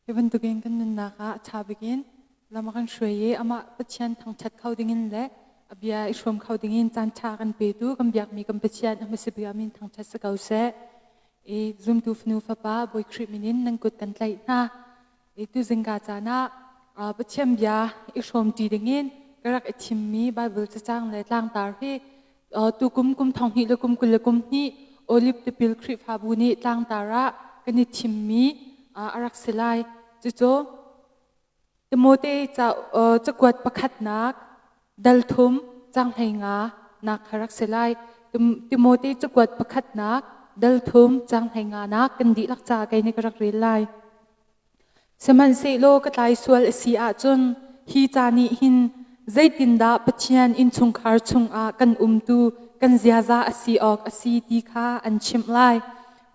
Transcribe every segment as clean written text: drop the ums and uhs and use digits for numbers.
Hi bantukin kan nunnak ah a ṭha bikin lam a kan hruai i amah Pathian thangṭhat kho dingin le a bia i hrawm kho dingin caan ṭha kan petu kan biakmi kan Pathian a hmasa bik ah min thangṭhat si ko seh. I zumtu fanu fapa Bawi Khrih min in nan kut kan tlaih hna. I tuzingka caan ah Pathian bia i hrawmṭi dingin ka rak i thimmi Baibal cacang le tlangtar hi tukum kum thong hnih le kum 20 le kum hnih Olive tipil Khrihfabu nih tlangtar ah kan i thimmi a rak si lai. Cucu Timote cakuat pakhatnak dal thum cang 15 nak kha rak si lai. Timote cakuat pakhatnak dal thum cang 15 nak kan dihlak ca kei nih ka rak rel lai. Sihmanhsehlaw ka tlai sual a si ahcun hi ca nih hin zeitindah Pathian innchungkhar chungah kan umtu kan ziaza a si awk a si ti kha an chimh lai.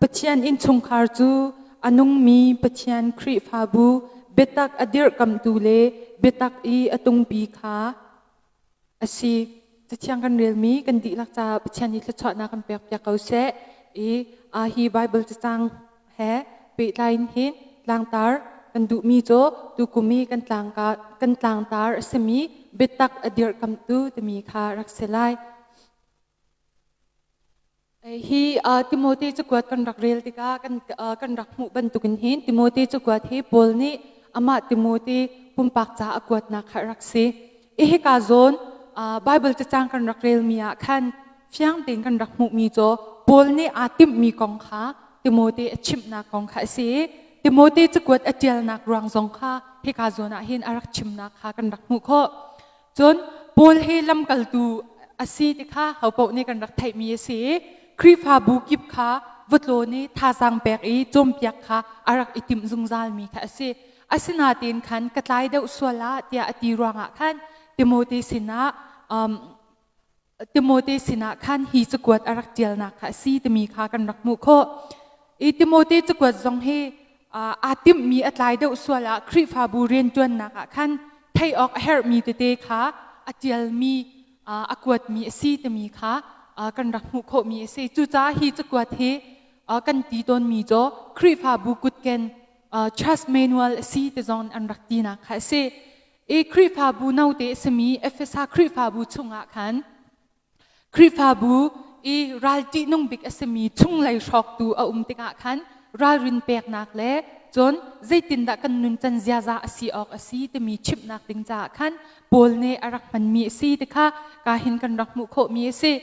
Pathian innchungkhar cu a nungmi Pathian Khrihfabu biatak a dirhkamhtu le biatak i a tungpi kha a si. Cathiang kan relmi kan dihlak caah Pathian nih thluachuahnak kan pekpiak ko seh. I hi Bible cacang he pehtlai in hin tlangtar kan duhmi cu tukum i kan tlangka kan tlangtar a simi biatak a dirhkamhtu timi kha rak si lai. Hi Timote cakuat kan rak rel tikah kan rak hmuh bantukin hin Timote cakuat hi Paul nih amah Timote pumpak ca a kuatnak kha rak si. I hika zawn Bible cacang kan rak relmi ah khan fiang tein kan rak hmuhmi cu Paul nih aa timhmi kong kha Timote a chimhnak kong kha a si i Timote cakuat a ṭialnak ruang zong kha hika zawn ah hin a rak chimnak kha kan rak hmuh khawh. Cun Paul hi lamkaltu a si ti kha hopaoh nih kan rak theihmi a si i Khrihfabu kip kha va tlawn i thazaang pek i cawnpiak kha a rak i timh zungzalmi kha a si. Asinain khan ka tlai deuh sual ah tiah a ti ruangah khan Timote sinah Timote sinah khan hi cakuat a rak ṭialnak kha a si timi kha kan rak hmuh khawh. I Timote cakuat zong hi aa timhmi a tlai deuh sual ah Khrihfabu rianṭuannak ah khan theih awk a herhmi tete kha a ṭialmi a kuatmi a si timi kha kan rak hmuh khawhmi a si. Cucaah hi cakuat hi kan ti tawnmi cu Khrihfabu kutken trust manual a si ti zong an rak tinak kha a si. I Khrihfabu note a simi Efesa Khrihfabu chungah khan Khrihfabu i ral ṭihnung bik a simi chunglei hrawktu a um tikah khan ralrin peknak le cun zeitindah kan nuncan ziaza a si awk a si timi chimhnak ding caah khan Paul nih a rak hmanmi a si ti kha ka hin kan rak hmuh khawhmi a si.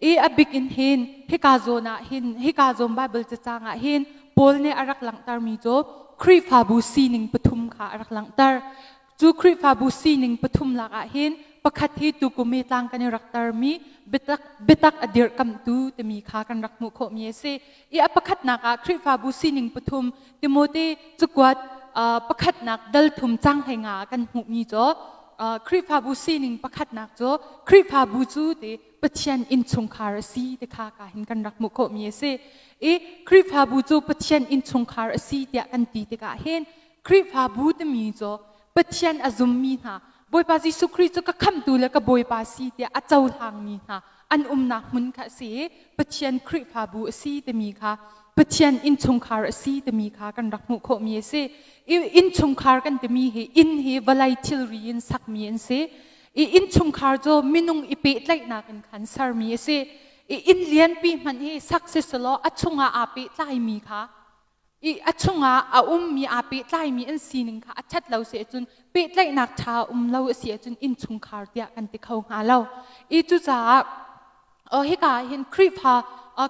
I a bik in hin hika zawn ah hin hika zawn Bible cacang ah hin Paul nih a rak langhtermi cu Khrihfabu sining pathum kha a rak langhter. Cu Khrihfabu sining pathum lak ah hin pakhat hi tukum i tlang kan i rak tarmi biatak biatak a dirhkamhtu timi kha kan rak hmuh khawhmi a si. I a pakhatnak ah Khrihfabu sining pathum Timote cakuat pakhatnak dal thum cang 15 ah kan hmuhmi cu Khrihfabu sining pakhatnak cu Khrihfabu cu ti Pathian innchungkhar a si ti kha ka hin kan rak hmuh khawhmi a si. I Khrihfabu cu Pathian innchungkhar a si tiah kan ti tikah hin Khrihfabu timi cu Pathian a zummi hna Bawipa Jesuh Khrih cu ka khamhtu le ka Bawipa si tiah a cohlangmi hna an umnak hmun kha a si i Pathian Khrihfabu a si timi kha Pathian innchungkhar a si timi kha kan rak hmuh khawhmi a si. I innchungkhar kan timi hi inn hi vawlei thilri in sakmi an si. I innchungkhar cu minung i pehtlaihnak in khan sermi a si. I inn lianpi hmanh hi sak si selaw a chungah aa pehtlaimi kha i a chungah a ummi aa pehtlaimi an sining kha a ṭhat lo si ahcun pehtlaihnak ṭha um lo a si ahcun innchungkhar tiah kan ti kho hnga lo. I cucaah hika ah hin Khrihfa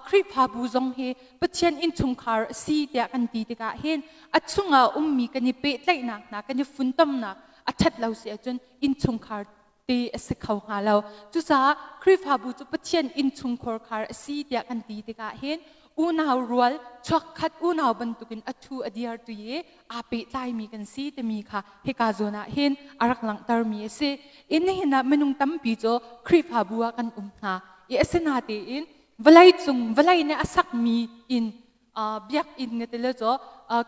Khrihfabu zong hi Pathian innchungkhar a si tiah kan ti tikah hin a chungah ummi kan i pehtlaihnak hna kan i funtomnak a ṭhat lo si ahcun innchungkhar te a si kho hnga lo. Cucaah Khrihfabu cu Pathian innchungkhar khar a si tiah kan ti tikah hin unau rual chuakkhat unau bantukin a thu a dir tu i aa pehtlaimi kan si timi kha hika zawn ah hin a rak langhtermi a si. I nihin ah minung tampi cu Khrihfabu ah kan um hna. I asinatein vawlei cung vawlei nih a sakmi inn biakinn nga tile cu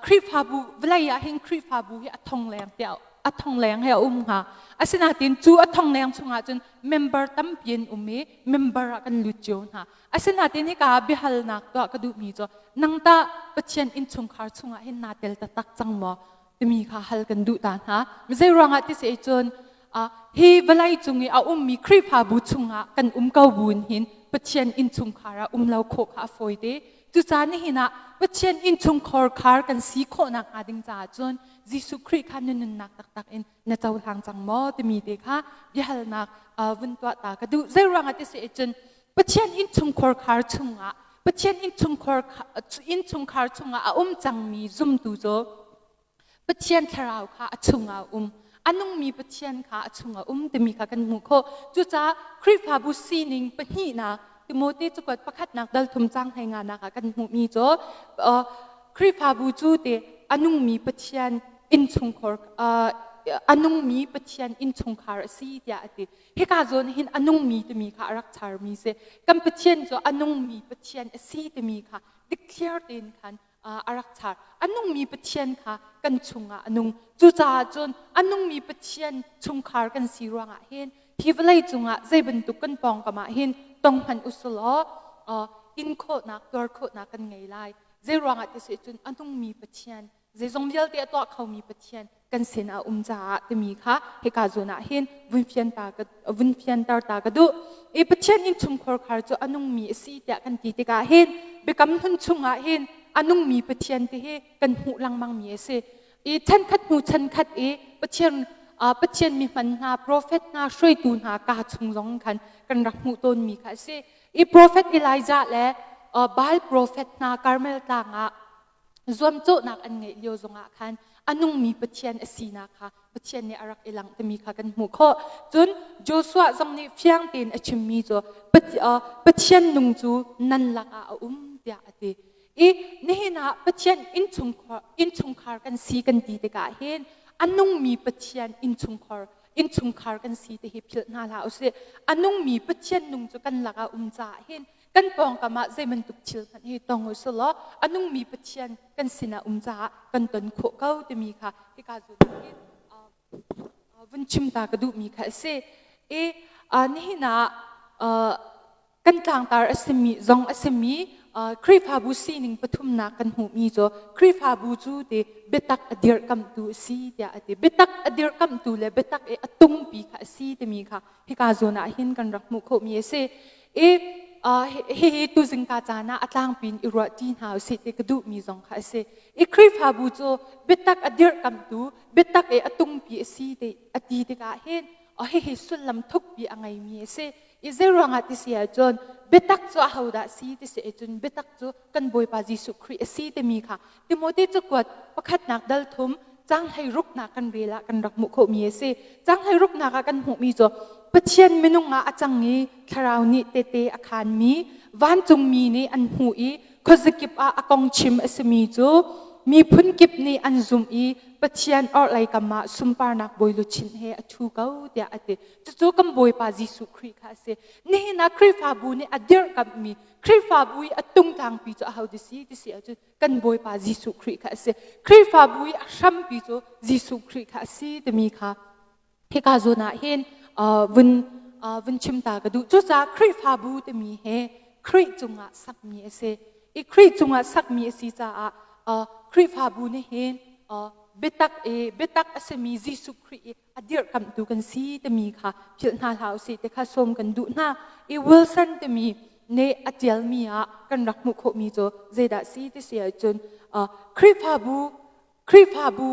Khrihfabu vawlei ah hin Khrihfabu hi a thong leng tiah a thong leng he a um hnga. Asinain cu a thong leng chungah cun member tampi an um i member ah kan lut cio hna. Asinain hika ah biahalnak tuah ka duhmi cu nang tah Pathian innchungkhar chungah hin naa tel taktak cang maw? Timi kha hal kan duh ta hna. Zei ruangah ti si cun hi vawlei cung i a ummi Khrihfabu chungah kan um ko buin hin Pathian innchungkhar ah um lo khawh kha a fawi te. Cucaah nihin ah Pathian innchungkhar khar kan si khawhnak hnga ding caah cun Jesuh Khrih kha na nunnak taktak in na cohlang cang maw timi te kha biahalnak vun tuah ta ka duh. Zei ruangah ti si cun Pathian innchungkhar khar chungah Pathian innchungkhar chungah a um cangmi zumtu cu Pathian thlarau kha a chungah a um. A nungmi Pathian kha a chungah a um timi kha kan hmuh khawh. Cucaah Khrihfabu sining pahnihnak Timote cakuat pakhatnak dal thum cang hlei nganak ah kan hmuhmi cu Khrihfabu cu te a nungmi Pathian innchungkhar a nungmi Pathian innchungkhar a si tiah a ti. Hika zawn hin a nungmi timi kha a rak charmi si. Kan Pathian cu a nungmi Pathian a si timi kha dikthliar tein khan a rak char. A nungmi Pathian kha kan chungah a nung. Cucaah cun a nungmi Pathian chungkhar kan si ruangah hin hi vawlei cungah zei bantuk kan pawngkam ah hin tong hmanh usulaw in khawhnak, tuar khawhnak kan ngei lai. Zei ruangah ti si cun a nungmi Pathian, zeizong vialte a tuah khomi Pathian kan sin a um caah timi kha hika zawn ah hin vun fianta ka vun fianter ta ka duh. I Pathian innchungkhar khar cu a nungmi a si tiah kan ti tikah hin biakam hlun chungah hin a nungmi Pathian ti hi kan hmuh lengmang mi a si. I chankhat hnu chankhat i Pathian Pathian mi hman hna profet hna hruaitu hna ka chung zong khan kan rak hmuh tawn mi kha a si. I profet Elijah le Baal profet hna Karmel tlang ah zuamcawhnak an ngeih lio zongah khan a nungmi Pathian a sinak kha Pathian nih a rak i langh timi kha kan hmuh khawh. Cun Joshua zong nih fiang tein a chimmi cu Pathian nung cu nan lakah a um tiah a ti. I nihin ah Pathian innchungkhar kan si kan ti tikah hin a nungmi Pathian innchungkhar kan si ti hi philh hna hlah usih. A nungmi Pathian nung cu kan lakah um caah hin kan pawngkam ah zei bantuk thil hmanh hi tong u law a nungmi Pathian kan sinah um caah kan ton khawh ko timi kha hika zawn hin vun chim ta ka duhmi kha a si. I nihin ah kan tlangtar a simi zong a simi Khrihfabu sining pathumnak kan hmuhmi cu Khrihfabu cu ti biatak a dirhkamhtu a si tiah a ti. Biatak a dirhkamhtu le biatak i a tungpi kha a si timi kha hika zawn ah hin kan rak hmuh khawhmi a si. I hihi tuzingka caan ah a tlangpi in i ruahṭi hna usih ti ka duhmi zong kha a si. I Khrihfabu cu biatak a dirhkamhtu, biatak i a tungpi a si ti a ti tikah hin hihi sullam thukpi a ngeimi a si. I zeiruangah ti si ahcun biatak cu ahodah si ti si ahcun biatak cu kan Bawipa Jesuh Khrih a si timi kha Timote cakuat pakhatnak dal thum cang hlei ruknak kan rel ah kan rak hmuh khawhmi a si. Cang hlei ruknak ah kan hmuhmi cu Pathian minung ah a cang i thlarau nih tehte a khaanmi vancungmi nih an hmuh i khuazakip ah a kong chim a simi cu miphun kip nih an zumh i Pathian orhlei kam ah sunparnak bawi luchin he a ṭhu ko tiah a ti. Cucu kan Bawipa Jesuh Khrih kha a si. Nihin ah Khrihfabu nih a dirhkamhmi Khrihfabu i a tungtlangpi cu aho si ti si ahcun kan Bawipa Jesuh Khrih kha a si. Khrihfabu i a hrampi cu Jesuh Khrih kha a si timi kha hika zawn ah hin vun vun chim ta ka duh. Cucaah Khrihfabu timi he Khrih cungah sakmi a si. I Khrih cungah sakmi a si caah Khrihfabu nih hin biatak i biatak a simi Jesuh Khrih i a dirhkamhtu kan si timi kha philh hna hlah usih ti kha sawm kan duh hna. I Wilson timi nih a ṭialmi ah kan rak hmuh khawhmi cu zeidah si ti si ahcun Khrihfabu Khrihfabu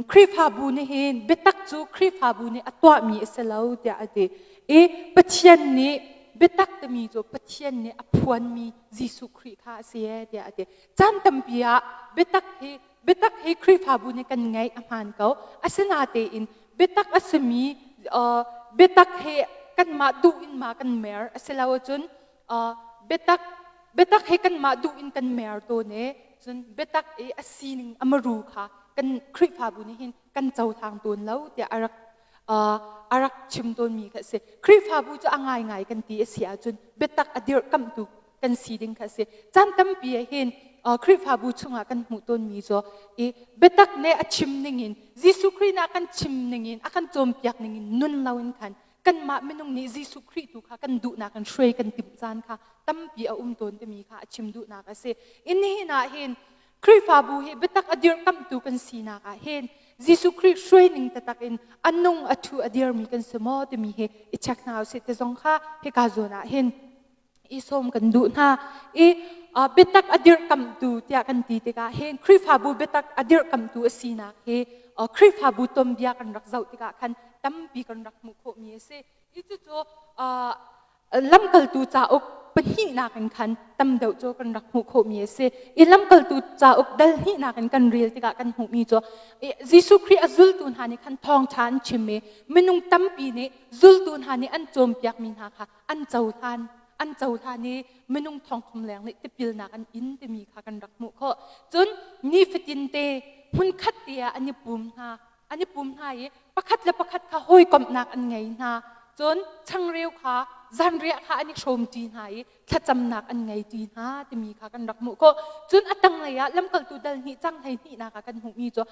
Khrihfabu nih hin biatak cu Khrihfabu nih a tuahmi a si lo tiah a ti. I Pathian nih biatak timi cu Pathian nih a phuanmi Jesuh Khrih kha a si ee tiah a ti. Caan tampi ah biatak hi biatak hi Khrihfabu nih kan ngeih a hmaan ko. Asinatein biatak a simi biatak hi kanmah duh in ma kan mer a si lo ahcun biatak biatak hi kanmah duh in kan mer tawn i cun biatak i a sining a maru kha kan Khrihfabu nih hin kan cohlang tawn lo tiah a rak chim tawnmi kha a si. Khrihfabu cu a ngaingai kan ti a si ahcun biatak a dirhkamhtu kan si ding kha a si. Caan tampi ah hin Khrihfabu chungah kan hmuh tawnmi cu i biatak nih a chim ningin Jesuh Khrih nih a kan chim ningin a kan cawnpiak ningin nun loin khan kanmah minung nih Jesuh Khrih tu kha kan duhnak in hruai kan timh caan kha tampi a um tawn timi kha a chim duhnak a si. In nihin ah hin Khrihfabu hi biatak a dirkamhtu kan sinak ah hin Jesuh Khrih hruaining taktak in a nung a ṭhu a dirmi kan si maw timi hi i check hna usih ti zong kha hika zawn ah hin i sawm kan duh hna. I biatak a dirkamhtu tiah kan ti tikah hin Khrihfabu biatak a dirkamhtu a sinak hi Khrihfabu tuanbia kan rak zoh tikah khan tampi kan rak hmuh khawhmi a si. I cucu lamkaltu cauk pahnihnak in khan tam deuh cu kan rak hmuh khawhmi a si. I lamkaltu cauk dal hnihnak in kan rel tikah kan hmuhmi cu Jesuh Khrih a zultu hna nih khan thawngṭha an chim i minung tampi nih zultu hna nih an cawnpiakmi hna kha an cohlan an cohlan i minung thongthum leng nih tipilnak an in timi kha kan rak hmuh khawh. Cun nifatin te hmunkhat te ah an i pum hna an i pum hna i pakhat le pakhat kha hawikomhnak an ngei hna. Cun changreu kha zanriah kha an i hrawmṭi hna i thlacamnak an ngei ṭi hna timi kha kan rak hmuh khawh. Cun a tanglei ah lamkaltu dal hnih cang 12nak ah kan hmuhmi cu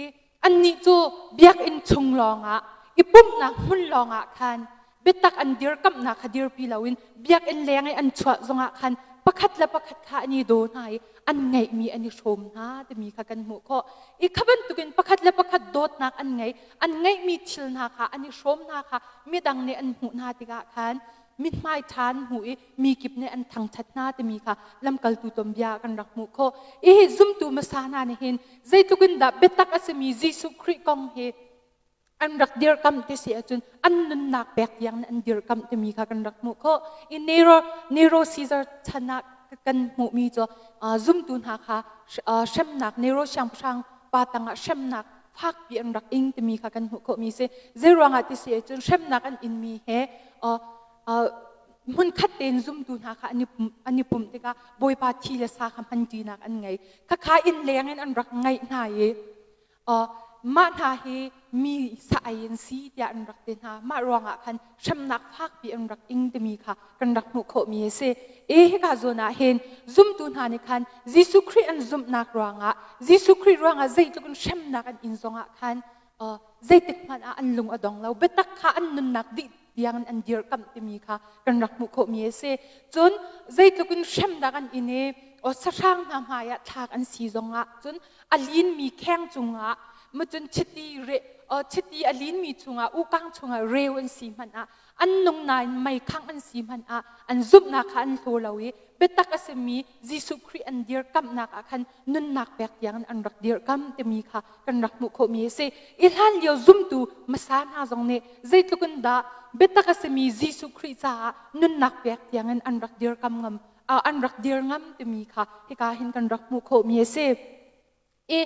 i annih cu biakinn chung lawngah i pumhnak hmun lawngah khan biatak an dirkamhnak kha dirpi loin biakinn leng i an chuah zongah khan pakhat le pakhat kha an i daw hna i an ngeihmi an i hrawm hna timi kha kan hmuh khawh. I kha bantukin pakhat le pakhat dawtnak an ngei, an ngeihmi thil hna kha an i hrawm hna kha midang nih an hmuh hna tikah khan mithmai ṭha an hmu i mi kip nih an thangṭhat hna timi kha lamkaltu tuanbia kan rak hmuh khawh. I hi zumtu hmasa hna nih hin zeitluk in dah biatak a simi Jesuh Khrih kong hi an rak dirkamh ti si ahcun an nunnak pek tiang in an dirkamh timi kha kan rak hmuh khawh. I Nero, Nero Caesar chan ah kan hmuhmi cu zumtu hna kha hremnak Nero siangpahrang pa tangah hremnak fakpi an rak ing timi kha kan hmuh khawhmi si. Zeiruangah ti si ahcun hremnak an inmi he hmunkhat tein zumtu hna kha an i pumh tikah Bawipa thi le sa kha hmanṭinak an ngei. Khakha inn leng in an rak ngaih hna i mah hna hi mi sa ei an si tiah an rak ti hna. Mah ruangah khan hremnak fakpi an rak ing timi kha kan rak hmuh khawhmi a si. E hika zawn ah hin zumtu hna nih khan Jesuh Khrih an zumhnak ruangah Jesuh Khrih ruangah zeitluk in hremnak an in zongah khan zeitik hmanh ah an lung a dong lo. Biatak kha an nunnak dih tiang in an dirkamh timi kha kan rak hmuh khawhmi a si. Cun zeitluk in hremnak an in i sahrang hna hmai ah thlak an si zongah cun a linmi kheng cungah macun chiti re chiti a linmi chungah ukang chungah reu an si hmanh ah an nung nain mei khangh an si hmanh ah an zumhnak kha an hlaw lo i biatak a simi Jesuh Khrih an dirkamhnak ah khan nunnak pek tiang in an rak dirkam timi kha kan rak hmuh khawhmi a si. I hlan lio zumtu hmasa hna zong nih zeitluk in dah biatak a simi Jesuh Khrih caah nunnak pek tiang in an rak dirkam ngam an rak dir ngam timi kha hika hin kan rak hmuh khawhmi a si. I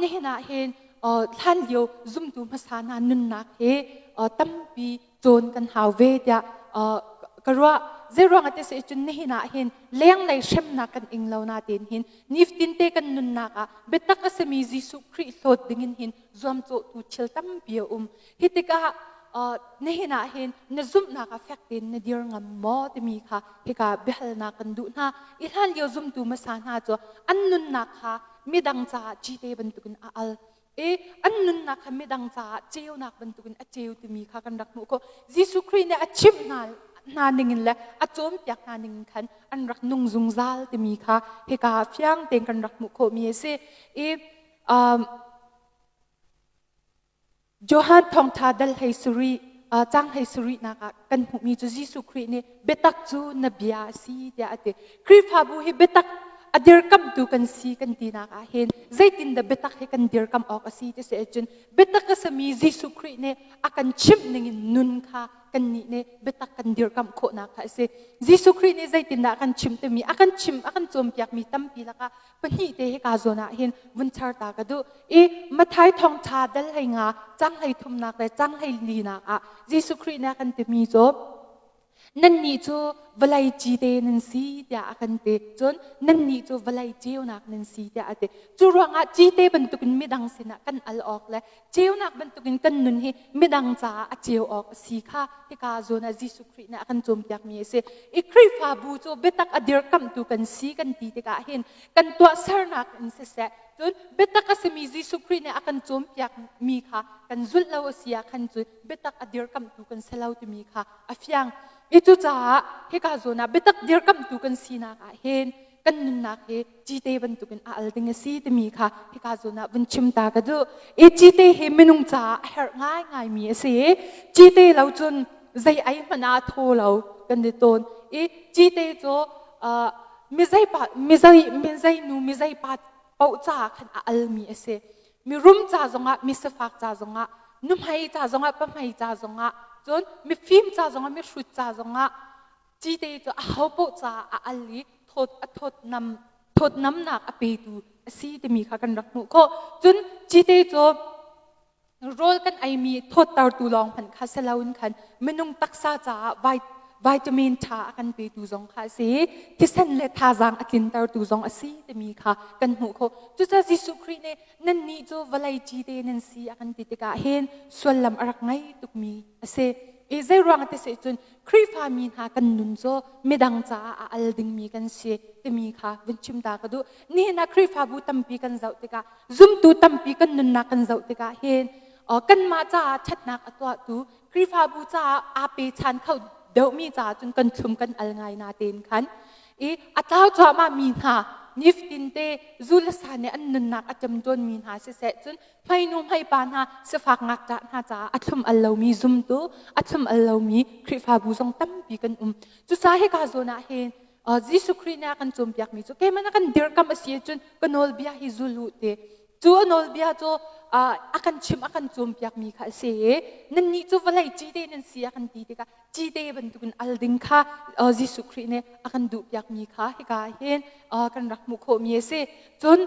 nihin ah hin hlan lio zumtu hmasa hna nunnak hi tampi cawn kan hau ve tiah ka ruah. Zeiruang ah ti si cun nihin ah hin lenglei hremnak kan ing lo na tein hin nifatin te kan nunnak ah biatak a simi Jesuh Khrih hlawt dingin hin zuamcawhtu thil tampi a um. Hi tikah nihin ah hin na zumhnak ah fek tein na dir ngam maw timi kha hika biahalnak kan duh hna. I hlan lio zumtu hmasa hna cu an nunnak kha midang caah cite bantukin a al i an nunnak kha midang caah ceunak bantukin a ceu timi kha kan rak hmuh khawh. Jesuh Khrih nih a chimh hna hna ningin le a cawnpiak hna ningin khan an rak nung zungzal timi kha hika fiang tein kan rak hmuh khawhmi a si. I Johan thawngṭha dal hlei sarih caang hlei sarihnak ah kan hmuhmi cu Jesuh Khrih nih biatak cu na bia a si tiah a ti. Khrihfabu hi biatak a dirkamhtu kan si kan tinak ah hin zeitindah biatak hi kan dirkamh awk a si ti si ahcun biatak a simi Jesuh Khrih nih a kan chimh ningin nun kha kannih nih biatak kan dirkamh khawhnak kha a si. Jesuh Khrih nih zeitindah a kan chimh timi a kan chim a kan cawnpiakmi tampi lakah pahnih te hika zawn ah hin vun char ta ka duh i Mathai thawngṭha dal hlei nga cang hlei thumnak le cang hlei linak ah Jesuh Khrih nih a kan timi cu nannih cu vawlei cite nan si tiah a kan ti cun nannih cu vawlei ceunak nan si tiah a ti cu ruangah cite bantukin midang sinah kan al awk le ceunak bantukin kan nun hi midang caah a ceu awk a si kha hika zawn ah Jesuh Khrih nih a kan cawnpiakmi a si. I Khrihfabu cu biatak a dirkamhtu kan si kan ti tikah hin kan tuahsernak in siseh cun biatak a simi Jesuh Khrih nih a kan cawnpiakmi kha kan zulh lo a si ah khan cun biatak a dirkamhtu kan si lo timi kha a fiang. I cucaah hika zawn ah biatak dirkamhtu kan sinak ah hin. Kan nunnak hi cite bantukin a al ding a si timi kha hika zawn ah vun chim ta ka duh. I cite hi minung caah a herh ngaingaimi a si i cite lo cun zei ei hmanh ah a thaw lo kan ti tawn. I cite cu mizei pa mizei mizei nu mizei pa paoh caah khan a almi a si. Mirum ca zongah misifak ca zongah nuhmei ca zongah pahmei ca zongah cun mifim ca zongah mihrut ca zongah cite cu ahopaoh caah a al i thawt a thawtnam thawtnamnak a petu a si timi kha kan rak hmuh khawh. Cun cite cu rawl kan eimi thawttertu lawng hmanh kha si loin khan minung taksa caah vitamin ṭha a kan petu zong kha a si i thisen le thazaang a tlintertu zong a si timi kha kan hmuh khawh. Cucaah Jesuh Khrih nih nannih cu vawlei cite nan si a kan ti tikah hin sullam a rak ngei tukmi a si. I zeiruang ti si cun Khrihfa mi hna kan nun cu midang caah a al dingmi kan si timi kha vun chim ta ka duh. Nihin ah Khrihfabu tampi kan zoh tikah zumtu tampi kan nunnak kan zoh tikah hin kanmah caah ṭhatnak a tuahtu Khrihfabu caah aa pechan kho deuhmi caah cun kan thlum kan al ngai na tein khan i a tlau cuahmah mi hna niftin te zu le sa nih an nunnak a ṭemṭawnmi hna siseh cun hmeinu hmeipa hna sifak ngakṭah hna caah a thlum al lomi zumtu a thlum al lomi Khrihfabu zong tampi kan um. Cucaah hika zawn ah hin Jesuh Khrih nih a kan cawnpiakmi cu keimah na kan dirkamh a si ahcun ka nawlbia hi zul u ti. Cu a nawlbia cu a kan chimh a kan cawnpiakmi kha a si i nannih cu vawlei cite nan si a kan ti tikah cite bantukin al ding kha Jesuh Khrih nih a kan duhpiakmi kha hika ah hin kan rak hmuh khawhmi a si. Cun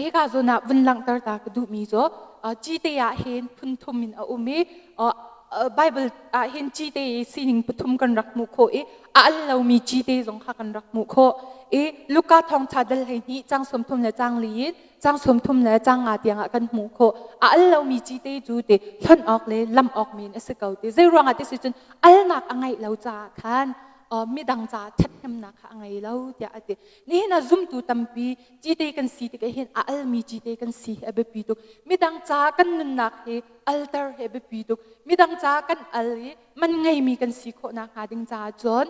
Hika zawn ah vun langhter ta ka duhmi cu cite ah hin phun thum in a um i Bible ah hin cite i sining pathum kan rak hmuh khawh i a al lomi cite zong kha kan rak hmuh khawh i Luka thawngṭha dal 12 cang 30 le cang li in cang 30 le cang nga tiangah kan hmuh khawh. A al lomi cite cu te hlonh awk le lam awk men a si ko ti. Zei ruangah ti si cun alnak a ngeih lo caah khan midang caah ṭhathnemnak kha a ngei lo tiah a ti. Nihin ah zumtu tampi cite kan si tikah hin a almi cite kan si hi a biapi tuk. Midang ca kan nunnak hi alter hi a biapi tuk. Midang ca kan al i man ngeimi kan si khawh nakhnga ding caah cun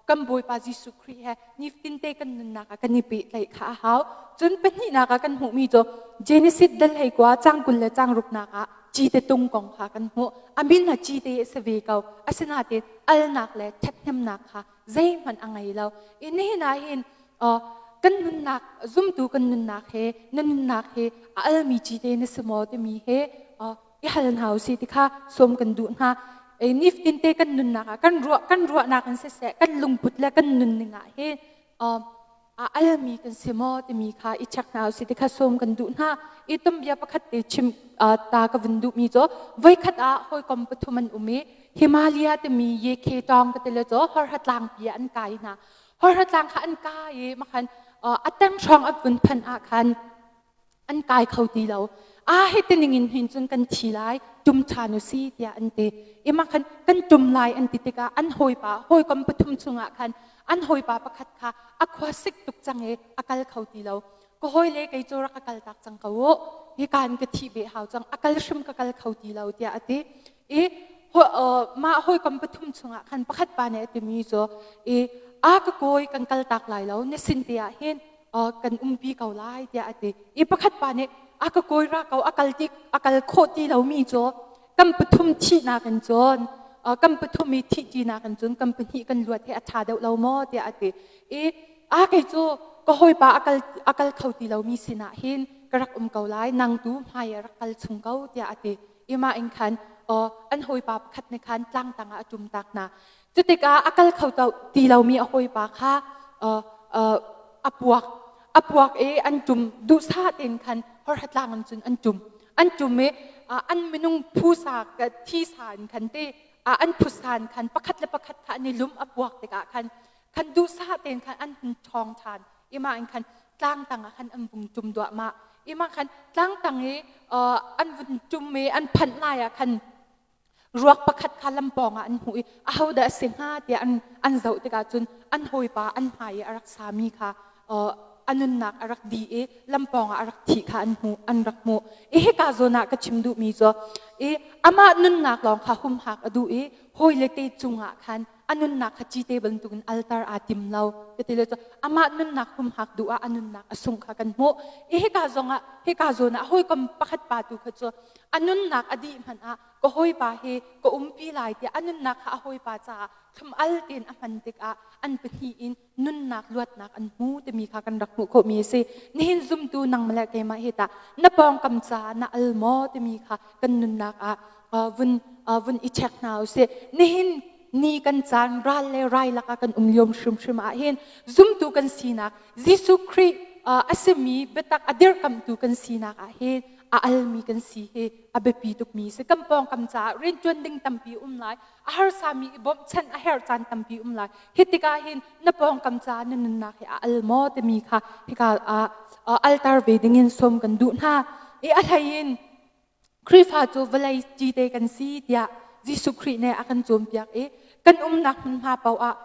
kan Bawipa Jesuh Khrih he nifatinte kan nunnak ah kan i pehtlaih kha a hau. Cun pahnihnak ah kan hmuhmi cu Genesis dal 19 cang 20 le cang ruknak ah cite tung kong kha kan hmuh. A min ha cite a si ve ko. Asinain alnak le ṭhathnemnak kha zeihmanh a ngei lo. I nihin ah hin kan nunnak zumtu kan nunnak he na nunnak he a almi cite na si maw timi he i hal hna usih ti kha sawm kan duh hna. Nifatin te kan nunnak ah kan ruah kan ruahnak in siseh kan lungput le kan nunning ah hin a almi kan si maw timi kha i check hna usih ti kha sawm kan duh hna. I tumbia pakhat te chim ta ka vun duhmi cu voikhat ah hawikom pathum an um i Himalaya timi Yekhe tawng ka tile cu horha tlangpi ah an kai hna. Horha tlang kha an kai i makhan a teng hrawng a vun phanh ah khan an kai kho ti lo. A hi tining in hin cun kan thi lai, tum ṭhan u si tiah an ti. I mah khan kan tum lai an ti tikah an hawipa hawikom pathum chungah khan an hawipa pakhat kha a khua sik tuk cang i a kal kho ti lo. Ka hawile kei cu rak ka kal tak cang ko u. Hi kaan ka thih beh hau cang, a kal hrim ka kal kho ti lo tiah a ti. I mah hawikom pathum chungah khan pakhat pa nih a timi cu i a ka kawi kan kal tak lai lo na sin te ah hin kan umpi ko lai tiah a ti. I pakhat pa nih a ka kawi ra ko a kal ti a kal khawh ti lomi cu kan pathum thihnak in cun kan pathum i thih ṭinak in cun kan pahnih kan luat hi a ṭha deuh lo maw tiah a ti. I a kei cu ka hawipa a kal a kal kho ti lomi sinah hin ka rak um ko lai nang tu hmai ah rak kal chung ko tiah a ti. Ima in khan an hawipa pakhat nih khan tlang tangah a ṭum tak hna. Cutikah a kal kho ti lomi a hawipa kha a puak. A puak i an ṭum duhsah tein khan horha tlang in cun an ṭum. An ṭum i an minung phusa thisa in khan te an phusa in khan pakhat le pakhat kha an i lum a puak tikah khan khan duhsah tein khan an hun ṭhawng ṭhan. Ima in khan tlang tangah khan an vung ṭum duahmah. Ima khan tlang tang i an vun ṭum i an phanh lai ah khan ruak pakhat kha lam pawngah an hmuh i ahodah a si hnga tiah an an zoh tikah cun an hawipa an hmai i a rak sami kha a nunnak a rak di i lam pawngah a rak thih kha an hmuh an rak hmuh. I hika zawn ah ka chim duhmi cu i amah nunnak lawng kha humhak a duh i. Hawile te cungah khan a nunnak kha cite bantukin altar aa tim lo. Ka ti le cu amah nunnak humhak duh ah a nunnak a sungh kha kan hmuh. I hika zongah hika zawn ah hawikom pakhat pa tu kha cu a nunnak a dih hmanh ah ka hawipa hi ka umpi lai tiah a nunnak kha a hawipa caah thlum al tein a hman tikah an pahnih in nunnak luatnak an hmu timi kha kan rak hmuh khawhmi a si. Nihin zumtu nangmah le keimah hi tah na pawngkam caah na al maw timi kha kan nunnak ah vun vun i check hna usih. Nihin ni kan caan ral le rai lakah kan um lio hrimhrim ah hin zumtu kan sinak Jesuh Khrih a simi biatak a dirkamtu kan sinak ah hin a almi kan si hi a biapi tukmi si. Kan pawngkam caah rianṭuan ding tampi um lai. A harsami i bawmhchanh a herh caan tampi um lai. Hi tikah hin na pawngkam caah na nunnak hi a al maw timi kha hika ah altar ve dingin sawm kan duh hna. I a hlei in Khrihfa cu vawlei cite kan si tiah Jesuh Khrih nih a kan cawnpiak i kan umnak hmunhma paoh ah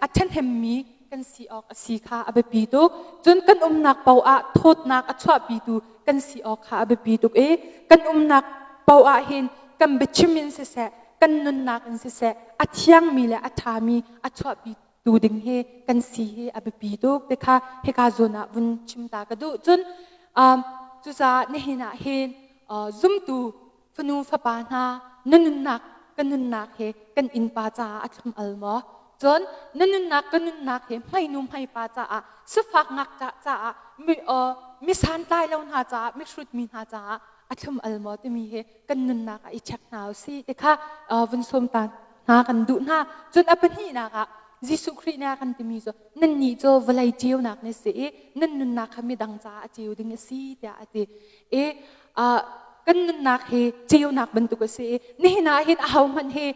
a ṭhahnemmi kan si awk a si kha a biapi tuk. Cun kan umnak paoh ah thawtnak a chuahpitu kan si awk kha a biapi tuk i kan umnak paoh ah hin kan biachim in siseh, kan nunnak in siseh, a thiangmi le a ṭhami a chuahpitu ding hi kan si hi a biapi tuk ti kha hika zawn ah vun chim ta ka duh. Cun cucaah nihin ah hin zumtu fanu fapa hna na nunnak ka nunnak he kan innpa caah a thlum al maw? Cun na nunnak ka nunnak he hmeinu hmeipa caah sifak ngakṭah caah mi, uh, mi santlai lo hna caah mihrut mi hna caah a thlum al maw timi hi kan nunnak ah i check hna usih ti kha uh, vun sawm ta hna kan duh hna. Cun a pahnihnak ah Jesuh Khrih nih a kan timi cu nannih cu vawlei ceunak na si i nan nunnak kha midang caah a ceu ding a si tiah a ti. I kan nunnak hi ceunak bantuk a si i nihin ah hin ahohmanh hi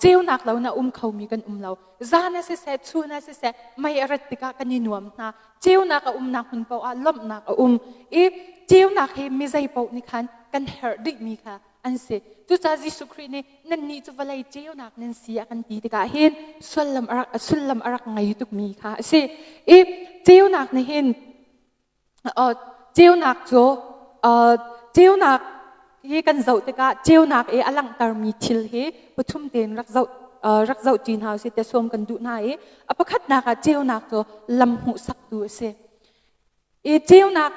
ceunak lo na um khomi kan um lo. Zan a siseh, chun a siseh, mei a rat tikah kan i nuam hna. Ceunak a umnak hmun paoh ah lawmhnak a um. I ceunak hi mi zei paoh nih khan kan herh dihmi kha an si. Cucaah Jesuh Khrih nih nannih cu vawlei ceunak nan si a kan ti tikah hin sullam a rak sullam a rak ngei tukmi kha a si. I ceunak nih hin ceunak cu ceunak hi kan zoh tikah ceunak i a langhtermi thil hi pathum tein rak zoh rak zoh ṭi hna usih tiah sawm kan duh hna i a pakhatnak ah ceunak cu lam hmuhsaktu a si. I ceunak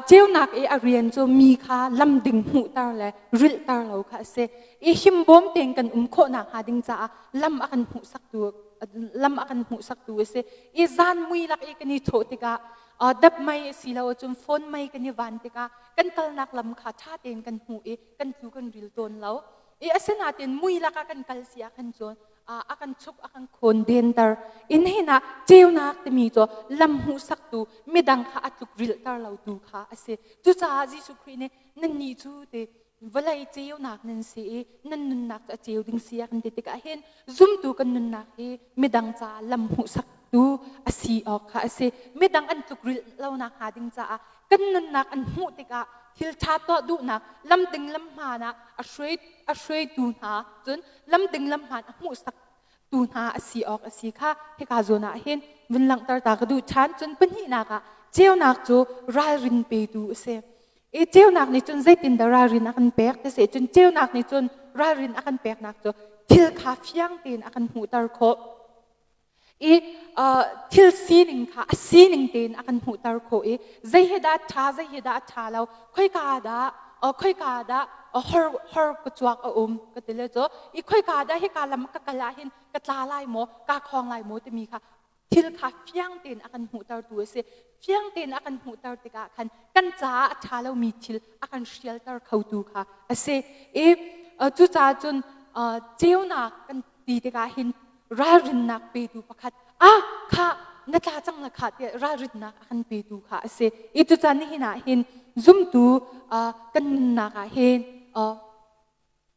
ceunak i a rian cu mi kha lam ding hmuhter le rilhter lo kha a si. I himbawm tein kan um khawh nakhnga ding caah lam a kan hmuhsaktu lam a kan hmuhsaktu a si. I zan mui lak i kan i chawh tikah dap mei a si lo ahcun phone mei kan i van tikah kan kalnak lam kha ṭha tein kan hmuh i kan tlu kan ril tawn lo. I asinain mui lakah kan kal si ah khan cun a kan chuk a kan khawn denter. In hin ah ceunak timi cu lam hmuhsaktu midang kha a tluk rilhter lotu kha a si. Cucaah Jesuh Khrih nih nannih cu ti vawlei ceunak nan si i nan nunnak cu a ceu ding si a kan ti tikah hin zumtu kan nunnak hi midang caah lam hmuhsaktu a si awk kha a si. Midang an tlukrilh lonak hnga ding caah kan nunnak an hmuh tikah thil ṭha tuah duhnak lam ding lam hmaan ah a hruai a hruaitu hna cun lam ding lam hmaan a hmuhsak tu hna a si awk a si kha hika zawn ah hin vun langhter ta ka duh ṭhan. Cun pahnihnak ah ceunak cu ralrin petu a si. I ceunak nih cun zeitindah ralrin a kan pek ti si cun ceunak nih cun ralrin a kan peknak cu thil kha fiang tein a kan hmuhter khawh. I thil sining kha a sining tein a kan hmuhter khawh i zei hi dah ṭha zei hi dah a ṭha lo khoika dah khoika dah hor hor ka cuak a um ka ti le cu i khoika dah hika lam ka kal ah hin ka tla lai maw ka khawng lai maw timi kha thil kha fiang tein a kan hmuhtertu a si. Fiang tein a kan hmuhter tikah khan kan caah a ṭha lomi thil a kan hrialter khotu kha a si. I cucaah cun ceunak kan ti tikah hin ralrinnak petu pakhat ah kha na tla cang la kha tiah ralrinnak a kan petu kha a si. I cucaah nihin ah hin zumtu kan nunnak ah hin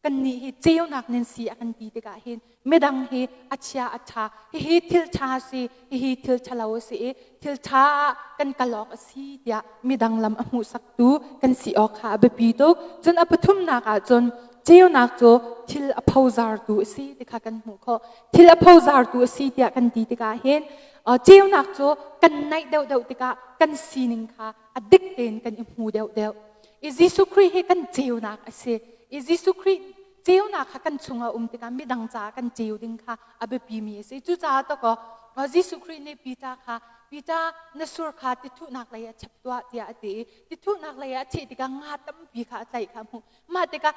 Kannih hi ceunak nan si a kan ti tikah hin midang hi a chia a ṭha hihi thil ṭha a si hihi thil ṭhalo a si i thil ṭha ah kan kal awk a si tiah midang lam a hmuhsaktu kan si awk kha a biapi tuk. Cun a pathumnak ah cun ceunak cu thil a phozartu a si ti kha kan hmuh khawh. Thil a phozartu a si tiah kan ti tikah hin ceunak cu kan naih deuhdeuh tikah kan sining kha a dik tein kan i hmu deuhdeuh. I Jesuh Khrih hi kan ceunak a si. I Jesuh Khrih Ceunak kha kan chungah um tikah midang caah kan ceu ding kha a biapimi a si. Cucaah takaw Jesuh Khrih nih Peter kha, Peter, na sur kha tithuhnak lei ah chep tuah, tiah a ti i tithuhnak lei ah a cheh tikah nga tampi kha a tlaih kha a hmuh. Mah tikah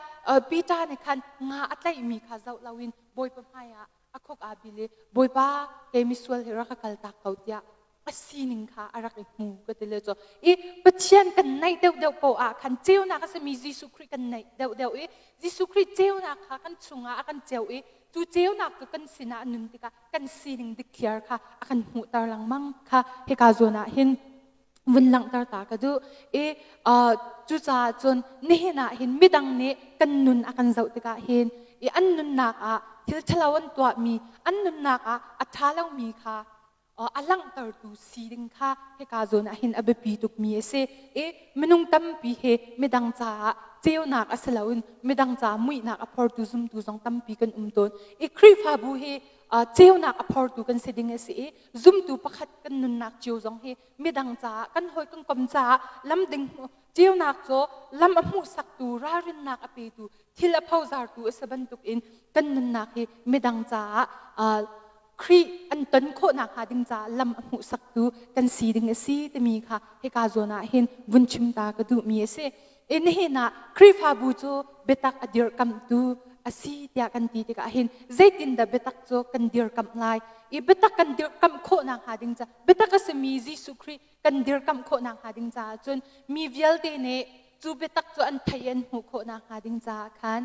Peter nih khan nga a tlaihmi kha zoh loin Bawipa hmaiah a khuk aa bil i, Bawipa, kei misual hi rak ka kaltak ko, tiah a sining kha a rak i hmu ka ti le cu. I Pathian kan naih deuhdeuh poah ah khan ceunak a simi Jesuh Khrih kan naih deuhdeuh i Jesuh Khrih ceunak kha kan chungah a kan ceu i cu ceunak cu kan sinah a nun tikah kan sining dikthliar kha a kan hmuhter lengmang kha hika zawn ah hin vun langhter ta ka duh. I cucaah cun nihin ah hin midang nih kan nun a kan zoh tikah hin i an nunnak ah thil ṭhalo an tuahmi, an nunnak ah a ṭha lomi kha a langhtertu si ding kha hika zawn ah hin a biapi tukmi a si. I minung tampi he midang caah ceunak a si loin midang caah muihnak a phortu zumtu zong tampi kan um tawn. I Khrihfabu hi ceunak a phortu kan si ding a si i zumtu pakhat kan nunnak cio zong hi midang caah, kan hawi kan kom caah lam ding ceunak cu lam a hmuhsaktu, ralrinnak a petu, thil a phozartu a si bantukin kan nunnak hi midang caah Khrih an ton khawh nakhnga ding caah lam a hmuhsaktu kan si ding a si timi kha hika zawn ah hin vun chim ta ka duhmi a si. I nihin ah Khrihfabu cu biatak a dirkamhtu a si tiah kan ti tikah hin zeitindah biatak cu kan dirkamh lai? I biatak kan dirkamh khawh nakhnga ding ca biatak a simi Jesuh Khrih kan dirkamh khawh nakhnga ding caah cun mi vialte nih cu biatak cu an theih an hmuh khawh nakhnga ding caah khan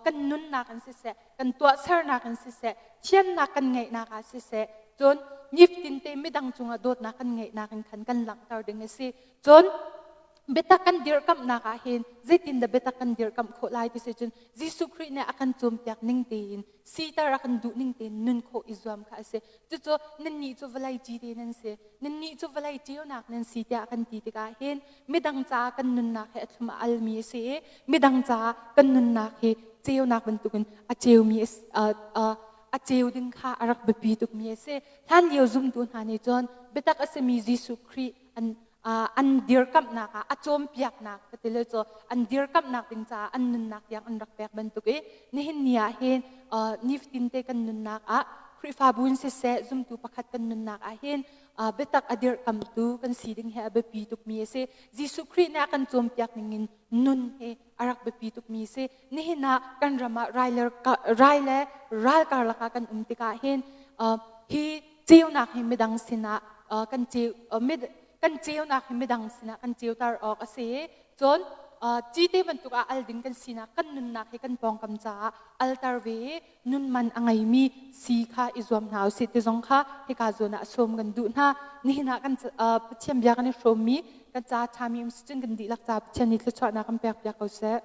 kan nunnak in siseh, kan tuahsernak in siseh, thiannak kan ngeihnak ah siseh, cun nifatin te midang cungah dawtnak kan ngeihnak in khan kan langhter ding a si. Cun biatak kan dirkamhnak ah hin zeitindah biatak kan dirkamh khawh lai ti si cun Jesuh Khrih nih a kan cawnpiak ning tein, siter a kan duh ning tein nun khawh i zuam kha a si. Cucu nannih cu vawlei cite nan si, nannih cu vawlei ceunak nan si tiah kan ti tikah hin midang caah kan nunnak hi a thlum a almi a si i midang caah kan nunnak hi ceunak bantukin a ceumi a ceu ding kha a rak biapi tukmi a si. Hlanlio zumtu hna nih cun biatak a simi Jesuh Khrih an dirkamhnak ah a cawnpiaknak ka ti le cu an dirkamhnak ding caah an nunnak tiang an rak pek bantuk i nihin ni ah hin nifatin te kan nunnak ah Khrihfabu in siseh, zumtu pakhat kan nunnak ah hin biatak a dirkamtu kan si ding hi a biapi tukmi a si. Jesuh Khrih nih a kan cawnpiak ningin nun hi a rak biapi tukmi a si. Nihin ah kan ram ah rai le ral karlak ah kan um tikah hin hi ceunak hi midang sinah kan ceu kan ceunak hi midang sinah kan ceuter awk a si. Cun cite bantuk ah al ding kan sinak kan nunnak hi kan pawngkam caah alter ve i nun man a ngeimi si kha i zuam hna usih ti zong kha hika zawn ah sawm kan duh hna. Nihin ah kan Pathian bia kan i hrawmmi kan ca ṭhami um si cun kan dihlak ca Pathian nih thluachuahnak kan pek piak ko seh.